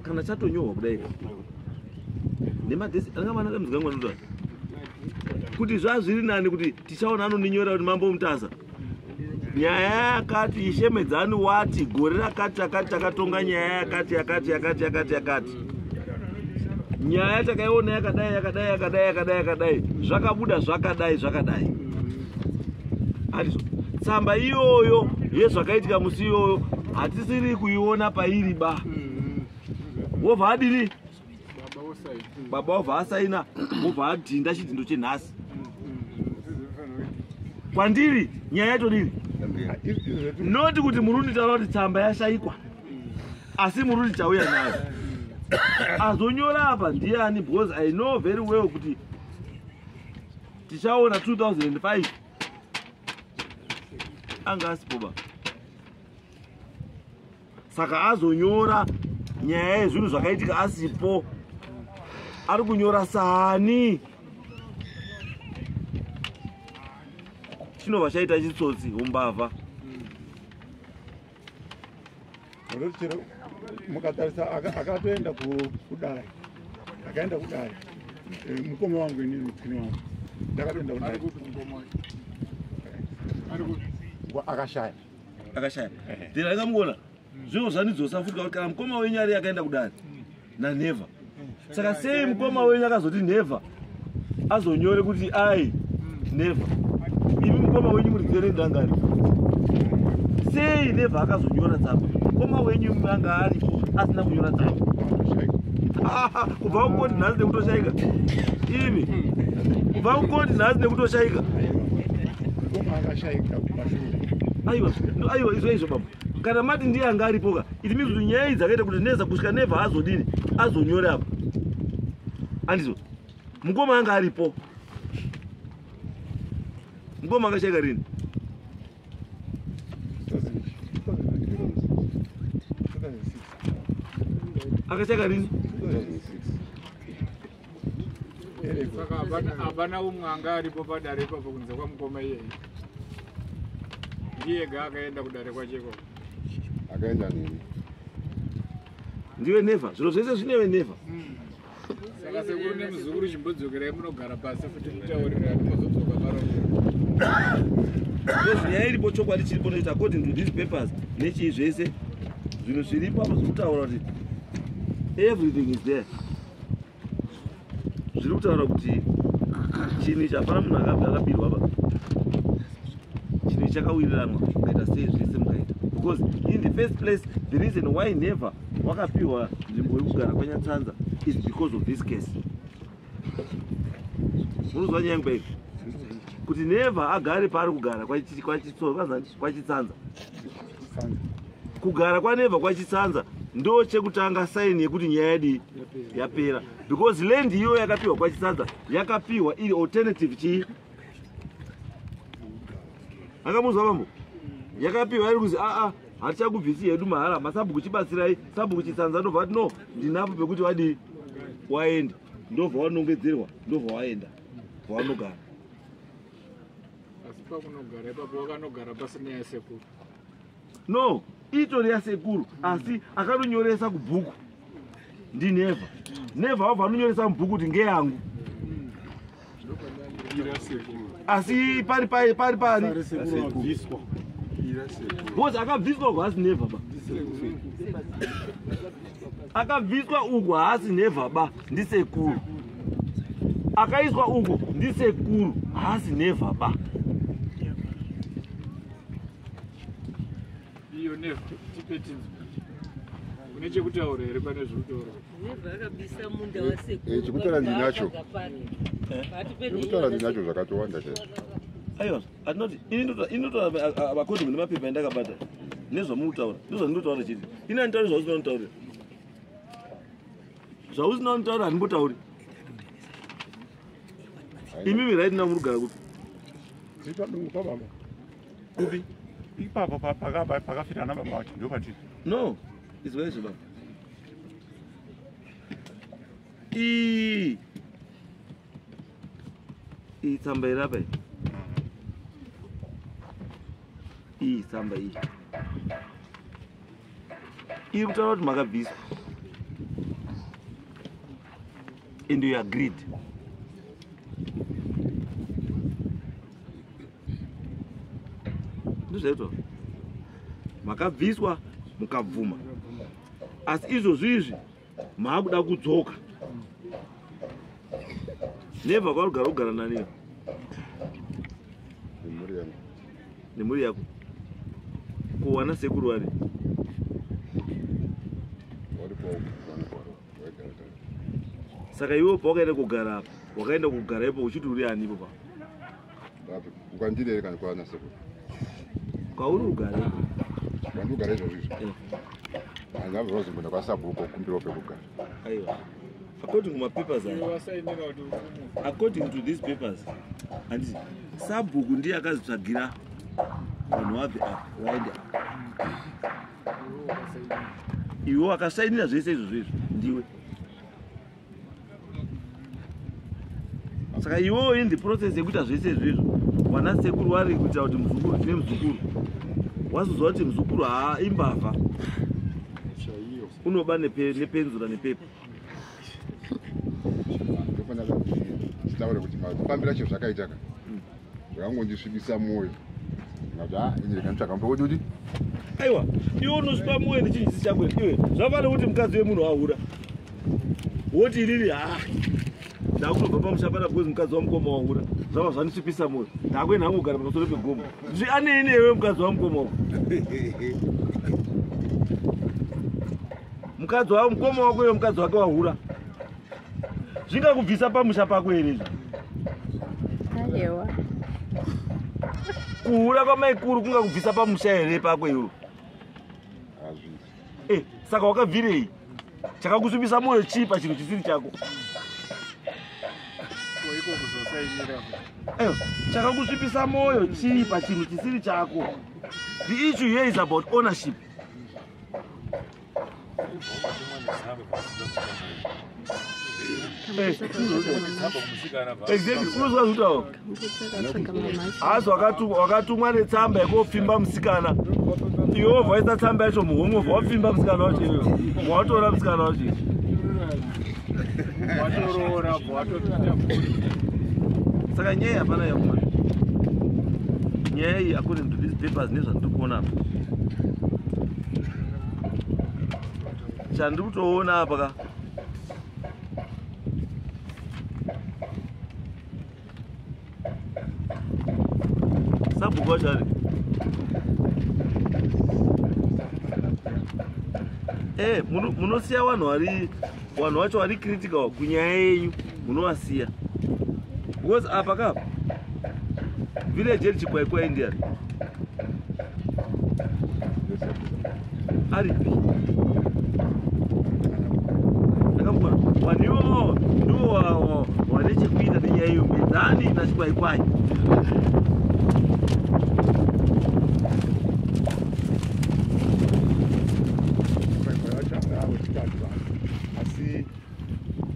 kana chatonyorwa kudai nemadhesi anga mana dambudziko kangu anotaura kuti zvazviri nani kuti Tichaona anondinyora kuti mambo Mutasa, nyaya yakati, ishemedzani wati gore rakati takati takatonga nyaya yakati yakati yakati yakati yakati, nyaya takaiona yakadai yakadai yakadai yakadai yakadai, zvakabuda zvakadai zvakadai, handizvo? Tsamba iyoyo yezvakaitika musi iyoyo hatisiri kuiona pairi ba. Wobva adini baba? Wobva asaina, wobva adhinda chidhindo chenhasi. Kwandiri nyaya yatodini? Noti kuti murundi taura kuti tsamba yashayikwa, asi murundi chauya nayo. Azonyora apa ndiani? Because I know very well kuti tichaona 2005 anga asipoba. Saka azonyora nyaya yezvinhu zvakaitika asipo, ari kunyora sani. Chinobva chaita chitsotsi, umbavha. Chero mukatarisa akatoenda kudare, akaenda kudare mukoma wangu inini, mutsini wangu, ndakatoenda kudare. Akashaya, akashaya. Then akamuona zvinhu zvandidzosa futi kana mukoma wenyu ari akaenda kudare nanevha. Saka sei mukoma wenyu akazoti nevha azonyore kuti ai nevha? Imi mukoma wenyu muri dzerendangari. Sei nevha akazonyora tsamba? Mukoma wenyu anga aripo asina kunyora tsamba. Kubva kukoti nhasi nekutoshaika. Imi kubva kukoti nhasi nekutoshaika. Aiwa, aiwa, izvo izvo baba. Kana mati ndiye anga aripoka, it means kuti nyaya idzi akaita kuti neza kusvika nevha azodini, azonyore apa. Andizvo. Mukoma anga aripo. Mukoma akashaika rini? 2006. Akashaika rini? 2006. Saka hapana umwe anga aripo padare ipapo kunze kwamukoma iyeye? Ndiye ega akaenda kudare kwacheko? Akaenda nini? Ndiwe nevha. Zviro zvese zvinewe nevha. Saka sekuru nemuzukuru, chimbodzokerai munogara pasi futi mutaurirani, mozodzoka marongero. Because nyaya iripo, chokwadi chiripo nekuti according to these papers nechii zvese zvinhu zviripo apo zviri kutaura kuti everything is there. Zviri kutaura kuti chinhu ichi hapana munhu akabirwa ba. Chinhu ichi chakawiriranwa, mukaita sei zvese mukaita. Because in the first place, the reason why never wakapiwa nzvimbo yekugara kwaNyatsanza is because of this case. Munozwa nyaya yangu paiki kuti never agare paari kugara kwaChitsanza. Kugara kwanevha kwaChitsanza ndo chekutanga, sign yekuti nyaya yadii, yapera, because land iyo yakapiwa kwaChitsanza yakapiwa iri alternative. Chii akamuzwa bambo? Yakapiwa iri kuzi aa, hatichakubvisi hedu mahara, masabhuku chibatsirai. Sabhuku Chitsanza ndobva ati no, ndinapo pekuti wadii, waenda, ndobva wanongedzerwa, ndobva waenda wavanogara. Asi pakunogara ipapo wakanogara pasina yasekuru? No, itori yasekuru, asi akanonyoresa kubhuku ndinevha. Nevha wabva anonyoresa mubhuku kuti ngeyangu. Ira sekuru. Asi pari pari pari pari Abviswa. Ira sekuru. Because akabviswa uku haasi nevha ba. Akabviswa uku haasi nevha ba, ndisekuru. Akaiswa uku ndisekuru, haasi nevha ba. Iyo nevha, tipe tinzwa, une chekutaura here pane zviri kutaura? Nevha akabisa munda wasekuru. Chekutaura ndinacho. Chekutaura ndinacho zvakatowanda chaizvo. Aiwa, atinoti ini ndotora according nemapepa andakabata nezvamurikutaura, ndozvandinotaura chiti ini handitauri zvausina kunditaurira. Zvausina kunditaura handimbotauri. Imimi right now muri kugara kupi? Tiri padungu pababa. Kupi? Ipapo pakafira ana baba vacho, ndo patiri. No, izwa izvo baba, iyi iyi tsamba iri apa, iyi iyi tsamba iyi iri kutaura kuti makabviswa and you agreed. Ndozvaitwa, makabviswa mukabvuma, asi izvozvo izvi maakuda kudzoka. Nevha kwarugara kugara naniyo? Nemhuri yangu. Nemhuri yako. Kuwana sekuru vari? Waripo, waigara kare. Saka iwe pawakaenda kugara apa, wakaenda kugara ipo uchiti uri anipo pa? Ndapi? Kwandiri here kana kwana sekuru? Kwauri ugare. Kwandiri ugare izvozvo izvo. Handabva vazomboenda kwasabhuku kukumbirawo pekugara. Aiwa. According to my papers aya. According to these papers, handiti sabhuku ndiye akazvitsvagira vanhu vabve apa vaende apa. Iwe wakasainira zvese izvozvo izvo ndiwe. Saka iwewo in the process yekuita zvese izvo wana sekuru wari kuita kuti muzukuru tine muzukuru. Wazozwa kuti muzukuru haa imbavha. Unoba nepenzura nepepa. Ndofanira kuti nditaure kuti mafambiro acho zvakaita ka. Zvakangondisvibisa mwoyo. Ngati ah ini ndikatsvaga mbo kuti aiwa iwe unosvipa mwoyo nechinhu chisi chako iwe zvafana kuti mukadzi wemunhu wahura. Woti inini ah ndakutobva pamusha pana because mukadzi wamukoma wahura. Zvava zvandisvipisa mwoyo. Ndakuenda hangu kugara pamusoro pegomo. Anei newe mukadzi wamukoma wako? Mukadzi wamukoma wako iwe mukadzi wake wahura. Zvingakubvisa pamusha pako here izvi? Aiwa. Kuhura kwamaikuru kungakubvisa pamusha here pako iwe? Hazvisi. Saka wakabvirei? Chakakusvibisa mwoyo chii pachinhu chisiri chako? Chakakusvibisa mwoyo chii pachinhu chisiri chako? The issue here is about ownership. Exactly. Unozwa zvitawo. Asi wakatumwa netsamba yekopfimba musikana. Iwe wobva waisa tsamba yacho muhomwe wobva wapfimba musikana wacho iwe. Watora musikana wacho. Watoroora watopinda. Saka nyaya hapana yakumana. Nyaya iyi according to these papers nezvandiri kuona apa. Chandiri kutoona apa ka. Sabhuku wacho ari. Munosiya vanhu vari vanhu vacho vari critical kunyaya yenyu munovasiya. Because apa ka village iri Chikwaikwai ndiani? Aripi? Ndakamubona vanhu ivovo ndivo vane chekuita nenyaya iyo Medzani naChikwaikwai. Asi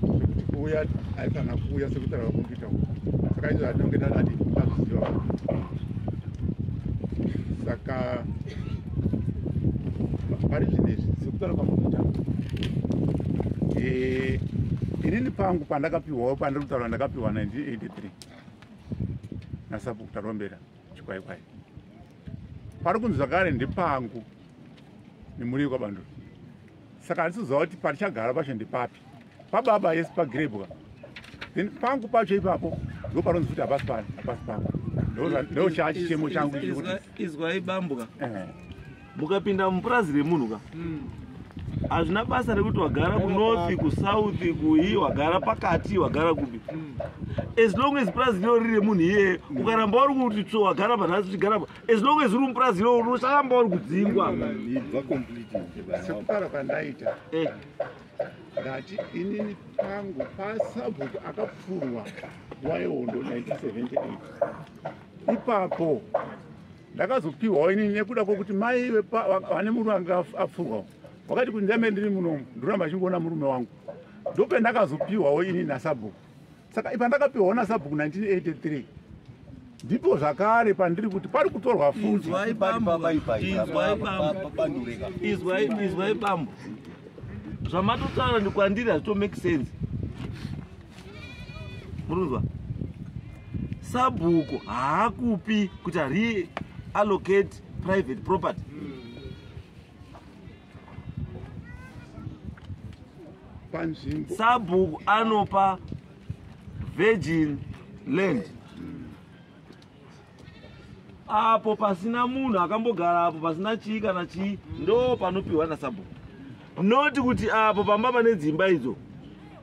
zvekuti kuuya aifanira kuuya sekutaura kwakuita uku. Saka izvo zvatinonge tadadi tazviziva. Saka pari zvino izvi sekutaura kwamukuita inini pangu pandakapiwawo pandiri kutaura ndakapiwa 1983 nasabhuku Tarombera Chikwaikwai. Pari kunzi zvakare ndepangu nemhuri yekwaBandura. Saka handisiziva kuti parichagara pacho ndepapi. Pababa yesi pagirebwa. Then pangu pacho ipapo ndoparonzi kuti hapasi pani, hapasi pangu. Ndo chachichemo changu ichi kuti izwai bambuka. Mukapinda mupurazi remunhu ka. Hazvina basa rekuti wagara kunorth, kusouth, kuhi, wagara pakati, wagara kupi. As long as purazi rino riri remunhu iyeye, ukaramba uri kuti tsvo wagara panhasi uchigara pa. As long as uri mupurazi rino unosaramba uri kudzingwa. Sekutaura kwandaita. Ndati inini pangu pasabhuku akapfurwa nguva yehondo 1978. Ipapo ndakazopiwawo inini nekuda kwokuti mai vane murume anga apfurwawo. Wakati kuti ndambe ndiri munomu ndoramba ndichingoona murume wangu. Ndopendakazopiwawo inini nasabhuku. Saka ipandakapiwawo nasabhuku 1983 ndipo zvakare pandiri kuti pari kutorwa futi. Izwai bambo. Zvamatotaura ndikwandiri hazvito make sense. Murunzwa? Sabhuku haakupi kuti reallocate private property. Panzvimbo. Sabhuku anopa virgin land. Apo pasina munhu akambogara apo pasina chii kana chii ndo panopiwa nasabhuku. Noti kuti apo pamba pane dzimba idzo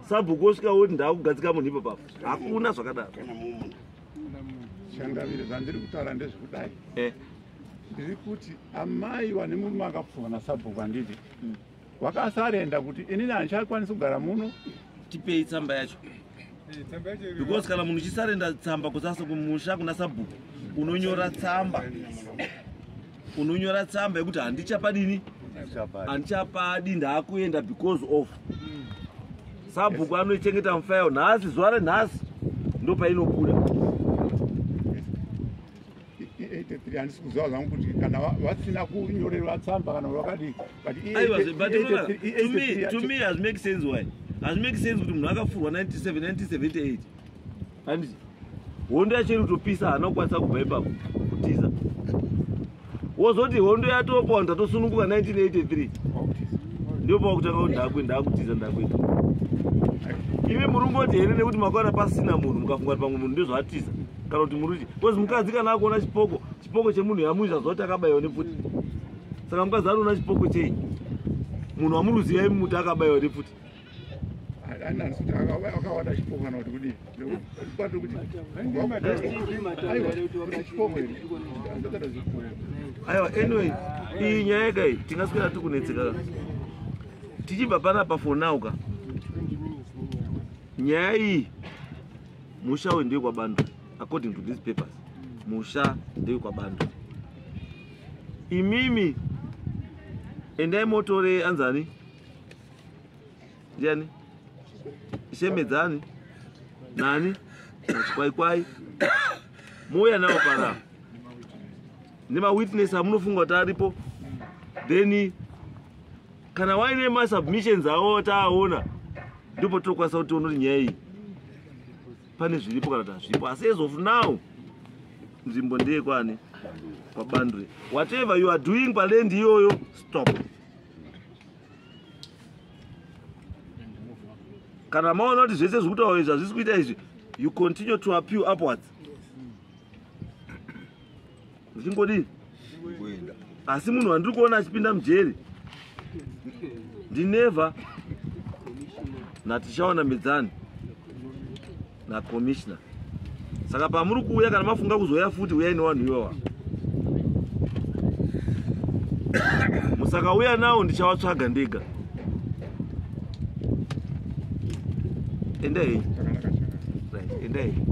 sabhuku osvika woti ndakugadzika munhu ipapo. Hakuna zvakadaro. Changamire, zvandiri kutaura ndezvekudai. Eh. Ndiri kuti amai vane murume akapfurwa nasabhuku, handiti vakasarenda kuti inini handichakwanisi kugara muno. Tipei tsamba yacho, because kana munhu uchisarenda tsamba kusasa kumusha kuna sabhuku, unonyora tsamba, unonyora tsamba yekuti handichapadini, handichapadi, ndaakuenda because of sabhuku anoichengeta mufayo. Nhasi, zuva renhasi ndo painobuda. I83 handisi kuziva zvangu kuti kana vasina kunyorerwa tsamba kana vakadii, but Aiwa, but unoona, I83 to me hazvi make sense. Why hazvi make sense? Kuti munhu akapfurwa 97 1978, handiti hondo yacho iri kutopisa, haana kukwanisa kubva ipapo kutiza, wozoti hondo yatopa, vanhu tatosununguka 1983, ndipo pakutanga kuti ndakwe ndakutiza, ndakuenda. Imi muri kungoti here nekuti makaona pasina munhu, mukafunga kuti pamwe munhu ndozvaatiza, kana kuti muri kuti because mukadzi kana akuona chipoko, chipoko chemunhu yamuizva kuti akabayiwa nepfuti, saka mukadzi anoona chipoko chei munhu wamuruziva imi muti akabayiwa nepfuti? Handisi kuti akawana chipoko kana kuti kudii, kwati kuti aiwa, chipoko here. Aiwa, anyway, iyi nyaya yekai tingaswera tiri kunetseka tichibva panapa. For now ka, nyaya iyi, musha uyu ndewekwaBandu. According to these papers, musha ndewekwaBandu. Imimi endai motore anzani, ndiani, Shemedzani nani naChikwaikwai, mouya nawo panapa nemawitness amunofunga kuti aripo. Then kana waine masubmissions avo taaona, ndipo tinokwanisa kuti tione kuti nyaya iyi pane zviripo kana kuti hazvipo. Asi as of now, nzvimbo ndeyekwani? KwaBandure. Whatever you are doing paland iyoyo, stop. Kana maona kuti zvese zviri kutaura izvi hazvisi kuita izvi, you continue to appeal upwards, zvichingodini. Asi munhu wandiri kuona achipinda mujeri ndinevha naTichaona Medzani nacommissioner. Saka pamuri kuuya, kana mafunga kuzouya futi, uyai nevanhu ivava. Musakauya nawo, ndichavatsvaga ndega. Endai henyu. Right, endai henyu.